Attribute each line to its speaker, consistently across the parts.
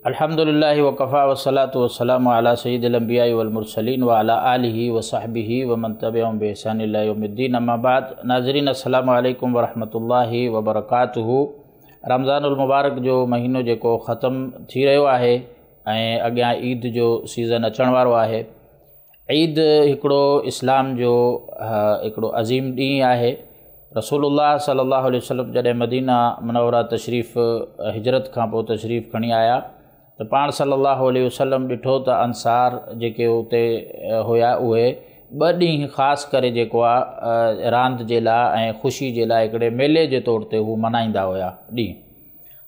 Speaker 1: अल्हम्दुलिल्लाहि वकफ़ा वस्सलातु वस्सलामु अला सय्यिदिल अंबिया वल मुरसलीन व अला आलिहि व सहबिहि व मन तबिअहुम बि इहसान इला यौमिद्दीन। अम्मा बाद, नाज़रीन अस्सलामु अलैकुम व रहमतुल्लाहि व बरकातुहू। रमज़ानुल मुबारक जो महीनो जेको ख़त्म थी रहियो आहे ऐं अॻियां ईद जो सीज़न अचण वारो आहे। ईद हिकिड़ो इस्लाम जो हिकिड़ो अज़ीम ॾींहुं आहे। रसूलुल्लाह सल्लल्लाहु अलैहि वसल्लम जॾहिं मदीना मुनव्वरा तशरीफ़ हिजरत खां पोइ तशरीफ़ खणी आया त पाण सल्लल्लाहु अलैहि वसल्लम ॾिठो त अंसार जेके उते हुया उहे ॿ ॾींहं ख़ासि करे जेको आहे रांदि जे लाइ ऐं ख़ुशी जे लाइ हिकिड़े मेले जे तौर ते हू मल्हाईंदा हुया ॾींहुं।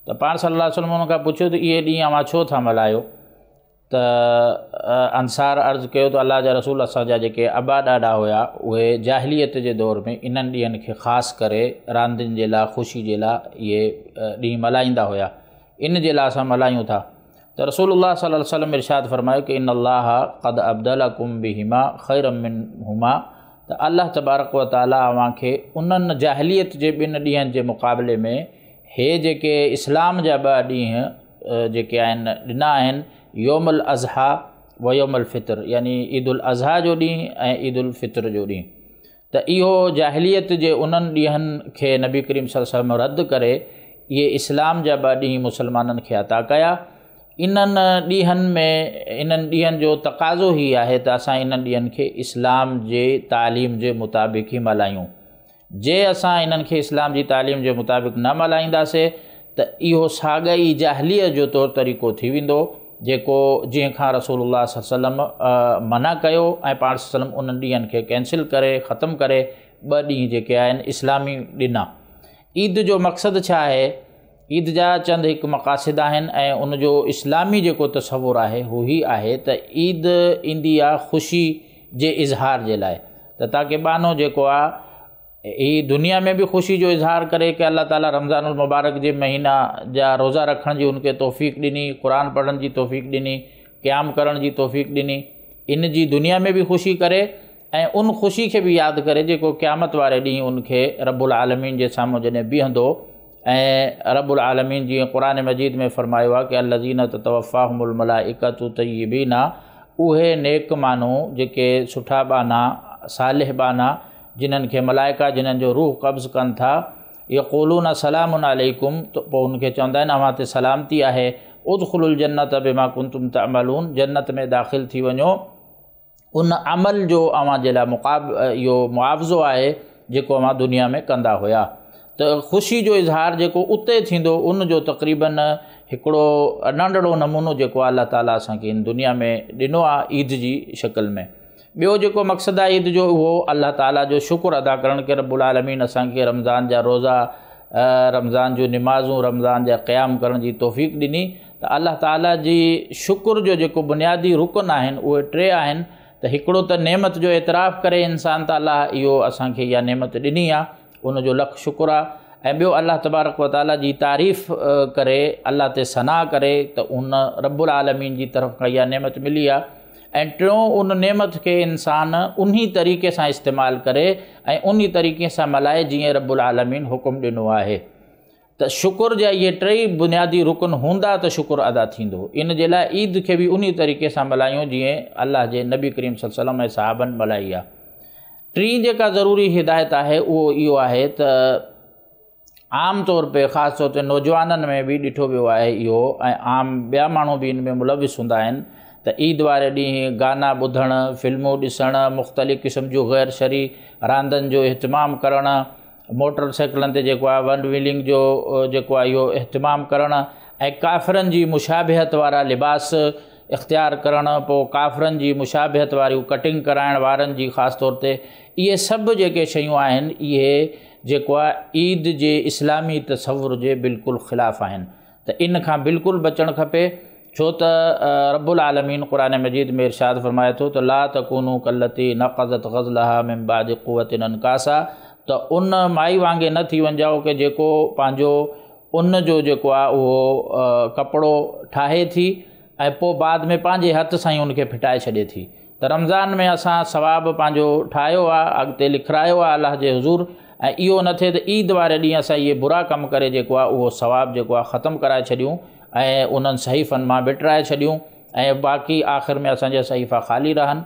Speaker 1: त पाण सल्लल्लाहु अलैहि वसल्लम हुन खां पुछियो त इहे ॾींहं अव्हां छो था मल्हायो? त अंसार अर्ज़ु कयो त अलाह जा रसूल, असांजा जेके अबा ॾाॾा हुया उहे जाहिलियत जे दौर में इन्हनि ॾींहंनि खे ख़ासि करे रांदियुनि जे लाइ ख़ुशी जे लाइ इहे ॾींहं मल्हाईंदा हुया, इन जे लाइ असां मल्हायूं था। त रसूलुल्लाह सल्लल्लाहु अलैहि वसल्लम इरशाद फरमायो कि इन्नल्लाह क़द अब्दलकुम बिहिमा ख़ैरम मिनहुमा, त अलाह तबारक व तआला अव्हांखे उन्हनि जाहिलियत जे ॿिनि ॾींहंनि जे मुक़ाबले में हे जेके इस्लाम जा ॿ ॾींहं जेके आहिनि ॾिना आहिनि, यौमुल अज़हा व यौमुल फ़ितर, यानी ईदुल अज़हा जो ॾींहुं ऐं ईदुल फ़ितर जो ॾींहुं। त इहो जाहिलियत जे उन्हनि ॾींहंनि खे नबी करीम सल्लल्लाहु अलैहि वसल्लम रद्द करे इहे इस्लाम जा ॿ ॾींहं मुसलमाननि खे अता कया। इन्हनि ॾींहंनि में इन्हनि ॾींहंनि जो तक़ाज़ो ई आहे त असां इन्हनि ॾींहंनि खे इस्लाम जे तालीम जे मुताबिक़ ई मल्हायूं। जे असां इन्हनि खे इस्लाम जी तालीम जे मुताबिक़ न मल्हाईंदासीं त इहो साॻा ई जाहिलियत जो तौर तरीक़ो थी वेंदो जेको जंहिं खां रसूलुल्लाह सल्लल्लाहु अलैहि वसल्लम मना कयो ऐं पाण सल्लम उन्हनि ॾींहंनि खे कैंसिल करे ख़त्म करे ॿ ॾींहं जेके आहिनि इस्लामी ॾिना। ईद जो मक़सदु छा आहे? ईद जा चंद हिकु मक़ासिद आहिनि ऐं उनजो इस्लामी जेको तसवुरु आहे उहो ई आहे त ईद ईंदी आहे ख़ुशी जे इज़हार जे लाइ, त ताकि ॿानो जेको आहे ही दुनिया में बि ख़ुशी जो इज़हार करे कि अलाह ताला रमज़ानुल मुबारक जे महीना जा रोज़ा रखण जी उनखे तौफ़ीक़ ॾिनी, क़ुरान पढ़ण जी तौफ़ीक़ ॾिनी, क़याम करण जी तौफ़ीक़ ॾिनी, इन जी दुनिया में बि ख़ुशी करे ऐं उन ख़ुशी खे बि यादि करे जेको क़यामत वारे ॾींहुं उनखे रब्बुल आलमीन जे साम्हूं जॾहिं बीहंदो। ऐं रब्बुल आलमीन जीअं क़ुरान मजीद में फ़रमायो आहे कि अल्लज़ीना ततवफ़ाहुमुल मलाइकतु तय्यिबीना, उहे नेक माण्हू जेके सुठा ॿाना सालिह ॿाना जिन्हनि खे मलाइका जिन्हनि जो रूह क़ब्ज़ कनि था, यक़ूलून सलामुन अलैकुम, त पोइ उनखे चवंदा आहिनि अव्हां ते सलामती आहे, उदख़ुलुल जन्नत बिमा कुंतुम तअमलून, जन्नत में दाख़िल थी वञो, उन अमल जो अव्हां जे लाइ मुक़ाब इहो मुआवज़ो आहे जेको अव्हां दुनिया में कंदा हुया। त ख़ुशी जो इज़हार जेको उते थींदो उन जो तक़रीबन हिकिड़ो नंढड़ो नमूनो जेको आहे अलाह ताला असांखे हिन दुनिया में ॾिनो आहे ईद जी शक्ल में। ॿियो जेको मक़सदु आहे ईद जो उहो अलाह ताला जो शुक्र अदा करणु कि रब्बुल आलमीन असांखे रमज़ान जा रोज़ा, रमज़ान जूं निमाज़ूं, रमज़ान जा क़याम करण जी तौफ़ीक़ ॾिनी। त अलाह ताला जी शुक्र जो जेको बुनियादी रुकन आहिनि उहे टे आहिनि। त हिकिड़ो त नेमत जो एतिराफ़ करे इंसान त अलाह इहो असांखे इहा नेमत ॾिनी आहे, उनजो लख शुक्र आहे। ऐं ॿियो अलाह तबारक व तआला जी तारीफ़ करे, अलाह ते सना करे त उन रब्बुल आलमीन जी तरफ़ खां इहा नेमत मिली आहे। ऐं टियों उन नेमत खे इंसान उन्ही तरीक़े सां इस्तेमालु करे ऐं उन्ही तरीक़े सां मल्हाए जीअं रब्बुल आलमीन हुकुम ॾिनो आहे। त शुक्र जा इहे टेई बुनियादी रुकन हूंदा त शुक्र अदा थींदो। इन जे लाइ ईद खे बि उन्ही तरीक़े सां मल्हायूं जीअं अलाह जे नबी करीम सल्लल्लाहु अलैहि वसल्लम ऐं सहाबनि मल्हाई आहे। टीं जेका ज़रूरी हिदायत आहे उहो इहो आहे त आम तौर ते ख़ासि तौर ते नौजवाननि में बि ॾिठो वियो आहे इहो ऐं आम ॿिया माण्हू बि इन में मुलविस हूंदा आहिनि त ईद वारे ॾींहुं गाना ॿुधण, फ़िल्मूं ॾिसण, मुख़्तलिफ़ क़िस्म जूं ग़ैर शरी रांदनि जो इहितमाम करणु, मोटरसाइकिलनि ते जेको आहे वन व्हीलिंग जो जेको आहे इहो इहितमाम करणु ऐं काफ़िरनि जी मुशाबहत वारा लिबास इख़्तियार करणु, पोइ काफ़िरनि जी मुशाबहत वारियूं कटिंग कराइण वारनि जी ख़ासि तौर ते, इहे सभु जेके शयूं आहिनि इहे जेको आहे ईद जे इस्लामी तसवुर जे बिल्कुलु ख़िलाफ़ आहिनि। त इन खां बिल्कुलु बचणु खपे, छो त रब्बुल आलमीन क़ुरान मजीद में इरशाद फ़रमाए थो त ला तकूनू कल्लती नक़ज़त ग़ज़लहा मिन बाद क़ुव्वतिन अनकासा, त उन माई वांगे न थी वञिजो कि जेको पंहिंजो उन जो जेको आहे उहो कपिड़ो ठाहे थी ऐं पोइ बाद में पंहिंजे हथ सां ई उनखे फिटाए छॾे थी। त रमज़ान में असां सवाब पंहिंजो ठाहियो आहे, अॻिते लिखारायो आहे अलाह जे हुज़ूर, ऐं इहो न थिए त ईद वारे ॾींहुं असां इहे बुरा कमु करे जेको आहे उहो सवाब जेको आहे ख़तमु कराए छॾियूं ۽ انهن صحيفن مان وٽرائي ڇڏيون ۽ باقي آخر ۾ اسان جا صحيفا خالي رهن.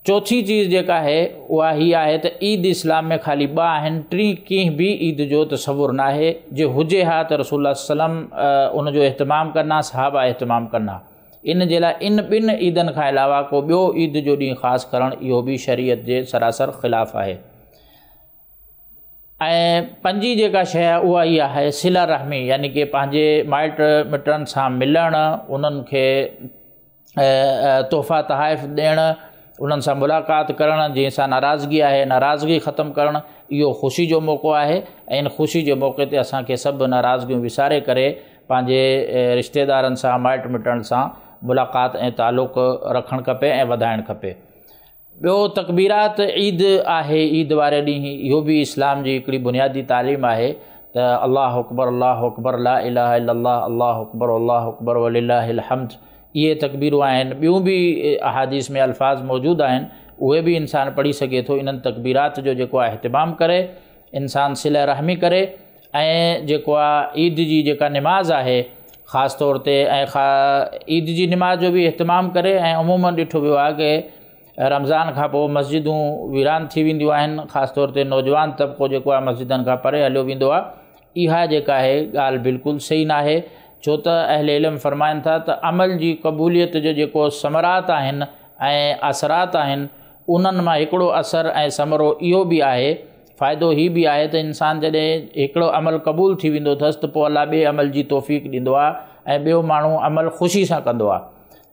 Speaker 1: چوٿين چيز جيڪا آهي اها هي آهي ته عيد اسلام ۾ خالي ٻه آهن، ٽين ڪنهن به عيد جو تصور ناهي، جي هجي ها ته رسول الله صلي الله عليه وسلم ان جو اهتمام ڪن ها، صحابه اهتمام ڪن ها. ان جي لاء ان ٻن عيدن کان علاوه ڪو ٻيو عيد جو ڏينهن خاص ڪرڻ اهو به شريعت جي سراسر خلاف آهي. ۽ پنجين جيڪا شيء آهي اها هي آهي صله رحمي يعني ڪي پنهنجي مائٽ مٽن سان ملڻ، انهن کي تحفا تحائف ڏيڻ، انهن سان ملاقات ڪرڻ، جنهن سان ناراضگي آهي ناراضگي ختم ڪرڻ، اهو خوشي جو موقعو آهي ۽ ان خوشي جي موقعي تي اسان کي سڀ ناراضگيون وساري ڪري پنهنجي رشتيدارن سان مائٽ مٽن سان ملاقات ۽ تعلق رکڻ کپي ۽ وڌائڻ کپي. ٻيو تڪبيرات عيد آهي، عيد واري ڏينهن اهو به اسلام جي هڪڙي بنيادي تعليم آهي ته الله اڪبر الله اڪبر لا اله الا الله الله اڪبر الله اڪبر ولله الحمد اهي تڪبيرون آهن. ٻيون به احاديث ۾ الفاظ موجود آهن اهي به انسان پڙهي سگهي ٿو. انهن تڪبيرات جو جيڪو آهي اهتمام ڪري انسان صله رحمي ڪري ۽ جيڪو آهي عيد جي جيڪا نماز آهي خاص طور تي ۽ عيد جي نماز جو به اهتمام ڪري. ۽ عموماً ڏٺو ويو آهي ڪه رمضان کان پوء مسجدون ويران ٿي وينديون آهن، خاص طور تي نوجوان طبقو جيڪو آهي مسجدن کان پري هليو ويندو آهي. اها جيڪا آهي ڳالهه بلڪل صحيح ناهي، ڇو ته اهل علم فرمائن ٿا ته عمل جي قبوليت جو جيڪو ثمرات آهن ۽ اثرات آهن انهن مان هڪڙو اثر ۽ ثمرو اهو به آهي، فائدو هي به آهي ته انسان جڏهن هڪڙو عمل قبول ٿي ويندو اٿس ته پوء الله ٻئي عمل جي توفيق ڏيندو آهي ۽ ٻيو ماڻهو عمل خوشي سان ڪندو آهي.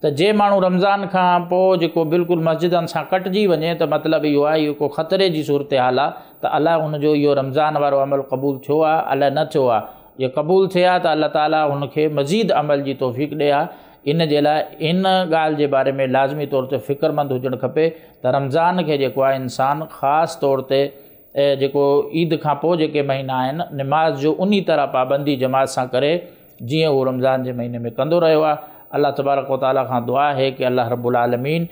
Speaker 1: ته جي ماڻهو رمضان کان پوء جيڪو بلڪل مسجدن سان ڪٽجي وڃي ته مطلب اهو آهي اهو ڪو خطري جي صورتحال آهي ته الائي هن جو اهو رمضان وارو عمل قبول ٿيو آهي الائي نه ٿيو آهي. جي قبول ٿئي ها ته الله تعاليٰ هن کي مزيد عمل جي توفيق ڏئي ها. ان جي لاء ان ڳالهه جي باري ۾ لازمي طور تي فڪرمند هجڻ کپي ته رمضان کي جيڪو آهي انسان خاص طور تي جيڪو عيد کان پوء جيڪي مهينا آهن نماز جو انهي طرح پابندي جماعت سان ڪري جيئن هو رمضان جي مهيني ۾ ڪندو رهيو آهي. الله تبارڪ و تعاليٰ کان دعا آهي ڪه الله رب العالمين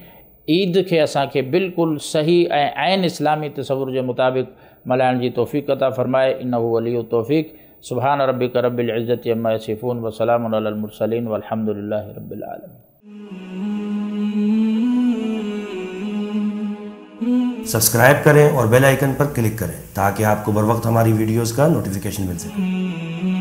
Speaker 1: عيد کي اسان کي بلڪل صحيح ۽ عين اسلامي تصور جي مطابق ملهائڻ جي توفيق عطا فرمائي انه ولي التوفيق. سبحان ربك رب العزة عما يصفون وسلام على المرسلين والحمد لله رب العالمين.
Speaker 2: सब्सक्राइब करें और बेल आइकन पर क्लिक करें ताकि आपको बर वक्त हमारी वीडियोस का नोटिफिकेशन मिल सके।